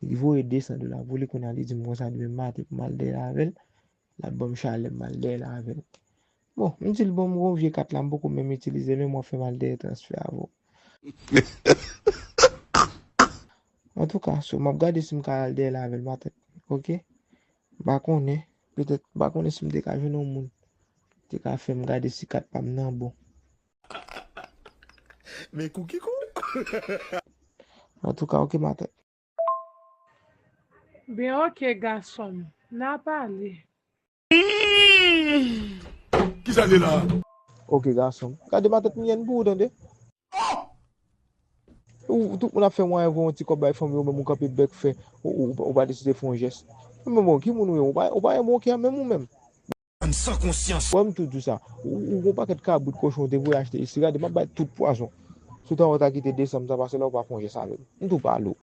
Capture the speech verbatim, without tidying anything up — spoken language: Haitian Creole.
Li voye de san dola pou li, kounye a li di m konsa demen maten pou m al dèyè l avè l. L ap ban m chalè m al dèyè l avè l. Bon, m di l, bon, m gen yon vye kat la, m poko menm itilize l, men m ap fè m al dèyè transfè avè w. Antouka, so, m ap gade si m ka al dèyè l avè l, matant. Oke? M pa konnen, petèt, m pa konnen si m te ka jwenn yon moun te ka fè m gade si kat pa m nan bon. Men kou ki kou. Antouka, oke, matant. Ben oke gason m, n a pale. Kisa li la? Oke gason m. Gade matant m yèn pou ou tande. Ou tout moun ap fè mwayen voye yon ti kòb bay fanmi ou menm ou kanpe bèk fè ou pa deside fè yon jès. Men bon, ki moun ou ye? Ou pa yon bon kè menm ou menm. Moun san konsyans. Wè m tou di w sa. Ou gon pakèt kabrit kochon ou te voye achte isi, gade m ap bay tout pwazon. Si w ta wè w ta kite desanm sa pase la ou pa fè yon jès avè m. M tou pale w.